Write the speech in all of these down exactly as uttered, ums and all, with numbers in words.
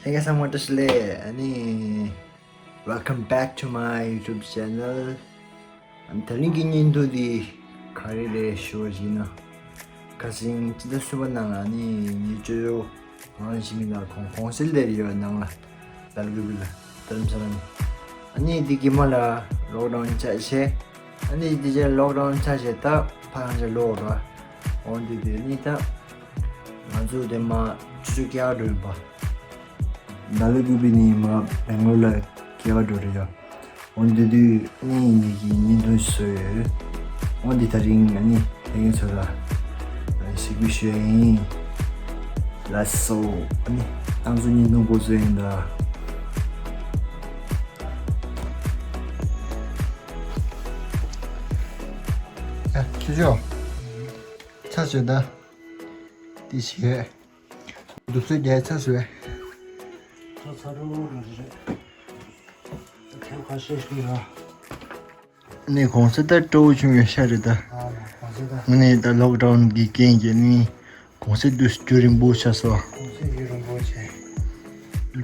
ལྷན་རྒྱས་ཚང་མ་བཀྲ་ཤིས་བདེ་ལེགས། ཨ་ནི། Welcome back to my YouTube channel. ཨ་ནི་དེ་རིང་གི་བརྙན་ཐུང་འདི་ག་རེ་རེད་ཞུ་བ་ཡིན་ན། ཁ་སང་སྤྱི་ཟླ་གསུམ་པ་ནང་ལ་ཨ་ནི་ངའི་ཅོ་ཅོ་ཝང་ཞི་མི་ལ་ཁོང་གུང་སེང་སླེབས་ཡོད་ནང་ལ། ལ་ལུ་བི་ལ་རྡ་རམ་ས་ལ་ནས། ཨ་ནི་འདི་གི་མ་ལ་ལོག་ཌའུན་ཆགས་བྱས། ཨ་ནི་འདི་རྗེས་ལོག་ཌའུན་ཆགས་བྱས་ད་ཕ་རང་ཅག་ལོག་འགྲོ། འོ་འདི་དེ་ནི་ད་ང་ཚོ་དེ་མ་ཆུ་ཚོད་བརྒྱད་འགྲོ་ཡིན་པ། ལ་ལུ་བི་ནས་མར་སྦེང་ལོར་ལ་བརྒྱད་འགྲོ་རེད་ཡ། འོ་འདི་དུས་ཨ་ནི་ངེད་ཀྱི་བརྙན་ཐུང་བཟོས་ཡོད། འོ་འདི་དེ་རིང་ཨ་ནི་ལྷན་རྒྱས་ཚོ་ལ་གཟིགས་འབུལ་ཞུ་ཡ་ཡིན། ལགས་སོ། ཨ་ནི་ང་ཚོ་བརྙན་ཐུང་འགོ་བཙུགས་ཡིན་ད། ཨ་ཁྱོད་ཆོ། ཚ་བྱོས་ད། དེ་བྱས། དུབ་སེ་རྒྱལ་ཚ་བཟོས། ཚ་ཚ་རུ་རུ་རེད། ཐེབས་ཁ་ཤས་ཤིག་ར། ནས་གོང་ས་ད་སྤྲོ་བོ་བྱུང་ཡོད་ཤ་རེད་ད། ཨ་ལ་གོང་ས་ད། ངས་ནས་ད་ལོག་ཌའུན་གྱི་རྐྱེན་གྱིས་ནི་གོང་ས་དུས་རྒྱུན་རིང་པོ་ཆགས་སོ། གོང་ས་རྒྱུན་རིང་པོ་བྱས།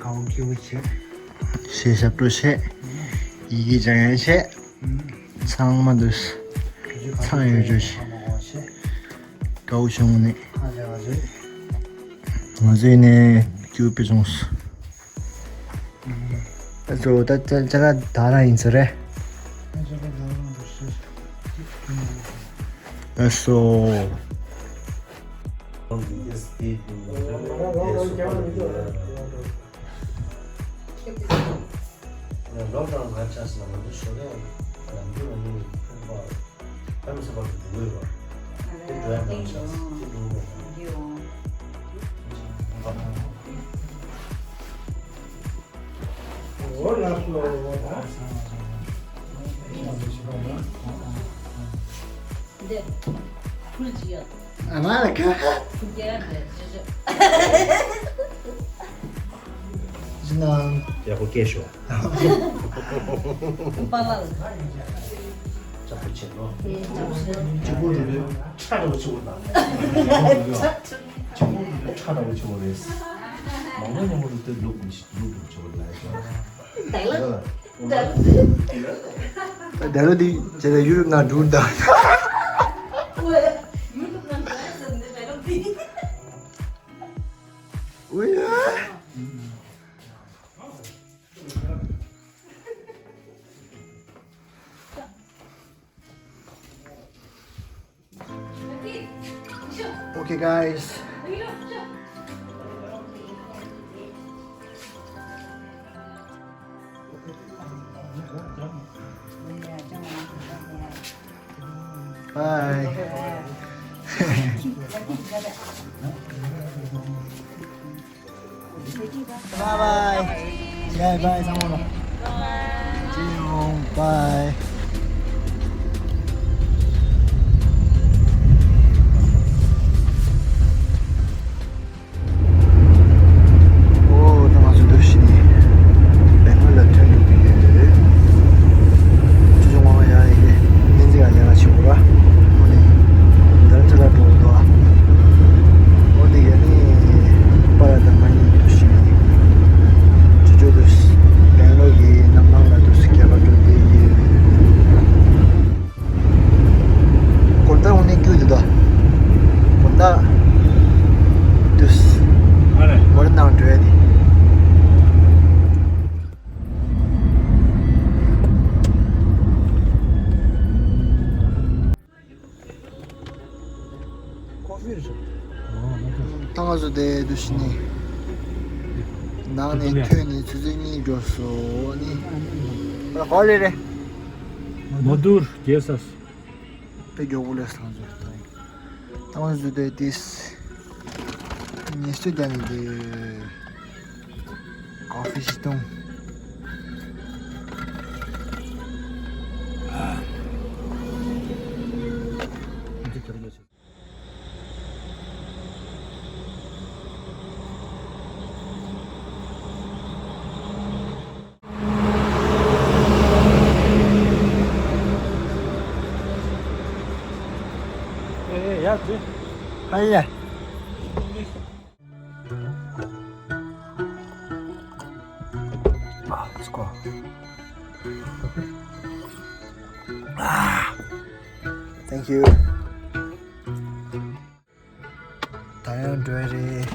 གའུ་སྐྱིད་པོ་བྱས། ཞེས་ཞབས་བྲོ་བྱས། ཡི་གེ་སྦྱང་ཡ་བྱས། ཚང་མ་འདུས། ཚང་ཡོད་རྒྱུ་ཞིག་དགའ་བོ་བྱུང་ནས། ང་ཚོས་ནས་སྐྱུར་པའི་བཟུང་སོ། ཨ་ཚོ་ད་ཅ་ཅ་ལག་དག་རང་ཡིན་ས་རེད། ཨ་སོ། ལོག་ཌའུན་ག་ཆགས་ཟིན་ན་ང་ཚོ་ཞོར་ལས་ལམ་འགྲོ་ལམ་འགྲོ་ཕུག་པ་ལམ་ས་བར་དུ་འགྲོ་དགོས་པ། དེ་འགྲོ་ཡ་མ་ཆགས་དེ་འགྲོ་དགོས་པ། འོ་ལགས་སོ། འདི་ཁུར་ཅིག་ཡོད། ཨ་མ་ལ་ཁ། ཁུར་རྒྱག་རེད་ཅི་ཅི། ཅི་ན། ཡག་པོ་སྐད་ཤོག་པ་ལ་ལ། ཅག་པོ་ཆེ་ནོ། ཅག་པོ་ཆེ། ཅག་པོ་རུ་རུ་ཁྲ་རུ་ཆུ་བོ་ལ། ཅག་པོ་རུ་རུ་ཁྲ་རུ་ཆུ་བོ་རེད། མང་པོ་མང་པོ་རུ་ཏེ་ལུག་མི་ཤི་ལུག་རུ་ཆུ་བོ་ལ། ད་ལོ་འདི་ཇེ་ལ་ཡུ་རུབ་ན་འགྲུར་ད། Okay, guys. Bye. Bye bye. Yeah, bye, ཚང་མ་ལ། ཅི་ཡོང་། Bye. ཨོ་ད་ང་ཚོ་འདུག་ཤི་ནི་སྦེང་ལོར་ལ་ཐོན་འགྲོ་གི་ཡོད། ཅི་ཅི་ངོ་ཡ་ཡི་གེ་ནི་འཛི་ག་ཡ་ང་ཆི་གོ་ར། ཨོ་ནི་དར་ཅ་ལ་འགྲོ་གི་འདུག་ཨོ་ནི་ཡ་ནི་པ་ར་ད་མ་ཡིན་འདུག་ཤི་ནི་ཅི་ཅོ་འདུག་སྦེང་ལོར་གི་ནམ་ལངས་ལ་འདུག་སི་རྒྱ་གར་འགྲོ་དེ་ཡི། དགོང་དག་འོ་ནས་རྒྱུག་འདུག་ད། དགོང་དག་དུས་མོ་རེ་ནང་འགྲོ་ཡ་དེ། ད་ང་ཚོ་དེ་དུས་ནས་ནང་ནས་ཐོན་ནས་ཆུ་ཚོད་གཉིས་འགྲོ་སོང་ནི། ཨ་གོ་རེ་རེ། མོ་དུར་རྒྱལ་ས། དཔེ་མགྱོགས་པོ་ལས་སོང་ཟེར་ད། ད་ང་ཚོ་དེ་དུས་ཉི་ཤུ་རྒྱ་ནི་དེ་ཀོ་ཕི་ཞིག་བཏུང་། ཨེ་ཡ་ཙི། ཨ་ཡ། གོ། ཨ། Thank you། ད་ཡང་འགྲོ་ཡི་རེད།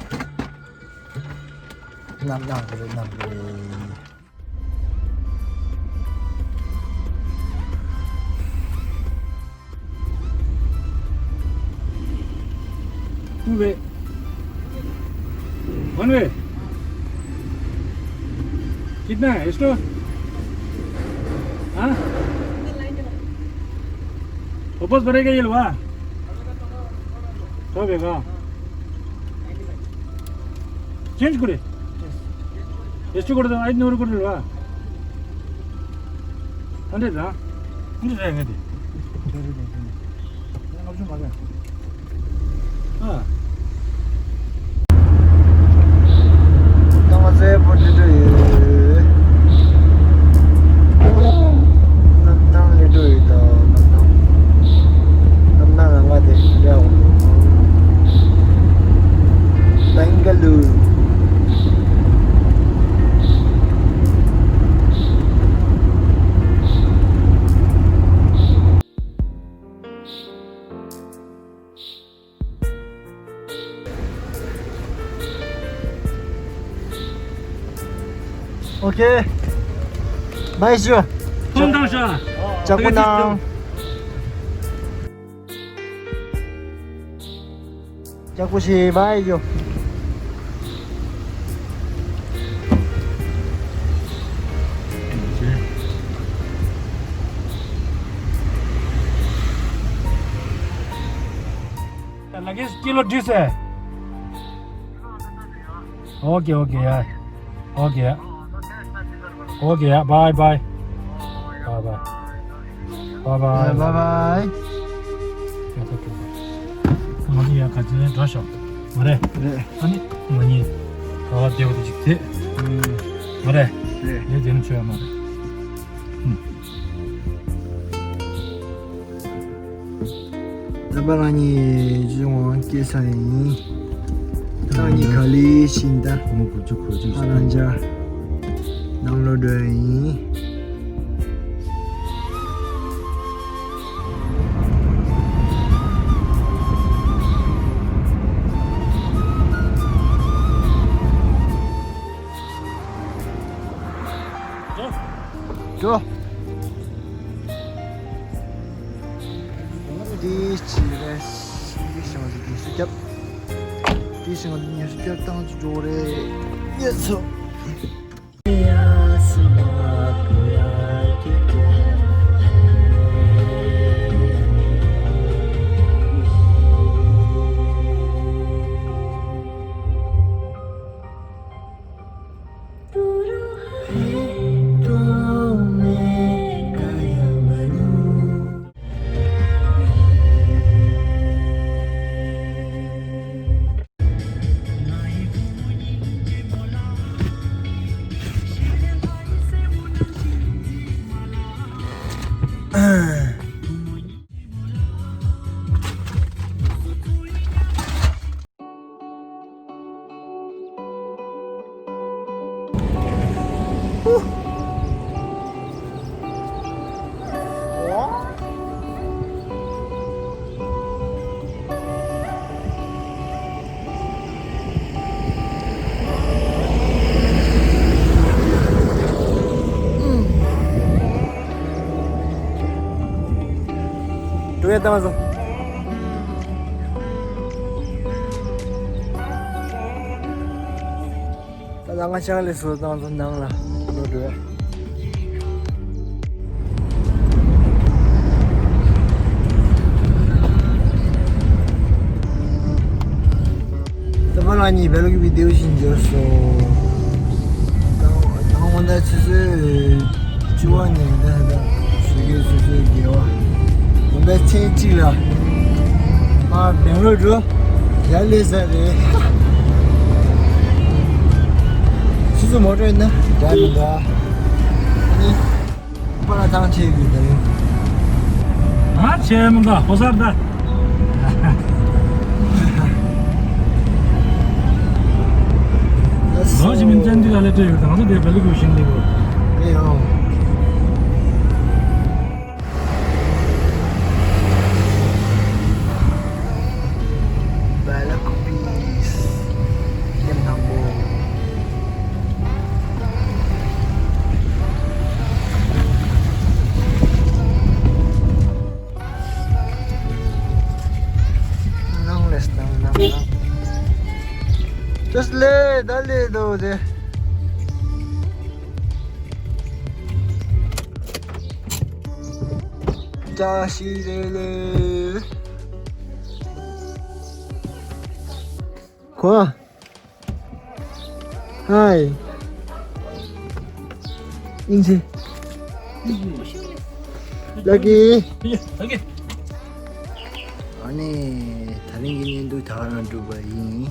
གནམ་གནང་གི་རེད། གནམ་གི་རེད། Two way. One way. कितना है स्टोर? हाँ? वापस भरेगा ये लोग, हाँ? तो बेगा। चेंज करे। ಎಷ್ಟು ಕೊಡೋದು? ಐದುನೂರು ಕೊಡಲ್ವಾ? ಹಂಡ್ರೆಡ್ ಹಂಡ್ರೆಡ್ ಹೆಂಗೈತಿ? ಹಾಂ. ཏང་ཙེ་པོ་ཏི་ཏི་ཡོད། གནམ་ཐང་ལི་ཏུ་ཡོད་དོ། གནམ་ཐང་། གནམ་ཐང་རང་ག་དེ་ཡག་པོ་འདུག་བེང་ག་ལུ། ཨོ་ཁེ། བའི་ཞུ། ཐུང་ཐང་ཤ། ཅག་པོ་ནང་། ཅག་པོ་ཞེས་བའི་ཞུ། लगेज किलो डिस है। ओके, ओके यार। ओके यार। ओके यार, bye bye. Bye bye. Bye bye. Bye bye. ང་ཚོ་ཡར་ག་ཚོད་འགྲོ་ཤོག་མ་རེད། རེད། ཨ་ནི་ང་གཉིས་ག་བ་བསྡད་པ་དེ་ཅིག་དེ། ཨུམ། མ་རེད། རེད། ངས་བསྡད་ན་ཆོག་ཡ་མ་རེད། ཨུམ། རྣམ་པ་ང་གཉིས་ཅི་ཡོང་སྐྱེས་ས་ཡིན། ང་གཉིས་ག་ལི་ཤིང་རྟ། མོ་བུ་ཆུ་ཁོ་ཆུ་ཨ་རང་ཅག་ནང་ལོགས་འགྲོ་ཡ་ཡིན། འགྲོ། འདི་ཅི་རེད། འདི་ཞིང་ལ་ཉི་ཤུ་རྒྱབ། འདི་ཞིང་ལ་ཉི་ཤུ་རྒྱབ་བཏང་ཅི་འགྲོ་རེད། ཡེ་སོ། འགྲོ་ཡ་བཏང་སོང་། ད་ལྟ་ང་ཤག་ལས་སུ་བཏང་སོང་། ནང་ལ་འགྲོ་འགྲོ་ཡ། ད་མ་ལ་ཉི་བེ་ལོ་གི་བི་ཌིའོ་ཞིག་འབྱོར་སོང་། དང་དང་འོ་ན་ཆུ་ཚོད་བཅུ་པ་ནས་ད་ད་ཞུ་གི་ཆུ་ཚོད་བརྒྱད་པ། འོ་ན་ཚེས་གཅིག་ལ་ཨ་སྦེང་ལོར་འགྲོ་ཡ་ལས་ས་རེད། ཆུ་ཚོད་མོ་ཊ་ཡིན་ན་འདྲ་མི་འདྲ། ཨ་ནི། པ་ལ་ཐང་ཆད་དགོས་ད་ཡོད། ང་ཆད་མི་འགའ་ཧོ་སར་ད། ལོ་ཞིག་མིན་ཅན་འདི་ག་ལས་སྤྲད་ཡོད་ད། ང་ཚོ་དེ་བེ་ལི་གུ་བཞིན་འདི་གོ། ཨེ་ བཀྲ་ཤིས་བདེ་ལེགས། བཀྲ་ཤིས་བདེ་ལེགས། ཁོ། ཧའི། ཨིན་ཇི། ལ་ཀི། ཨ་ནི། ད་རིང་གི་བརྙན་ཐུང་ད་ག་རང་གྲུབ་པ་ཡིན།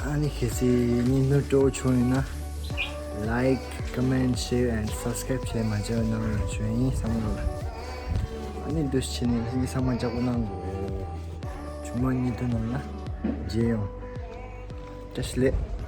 ཨ་ནི་གལ་སྲིད་བརྙན་ཐུང་སྤྲོ་བོ་བྱུང་ཡོད་ན། Like, comment, share and subscribe བྱས་མ་བྱས་གནང་རོགས་ཞུ་ཡིན་བསམ་བློ་ལ། ཨ་ནི་འདུག་བྱས་ནས་ལྷན་རྒྱས་ཚང་མ་ལྕགས་པོ་གནང་དགོས། ཆུང་མ་བརྙན་ཐུང་ནང་ལ་མཇལ་ཡོང་། བཀྲ་ཤིས་བདེ་ལེགས།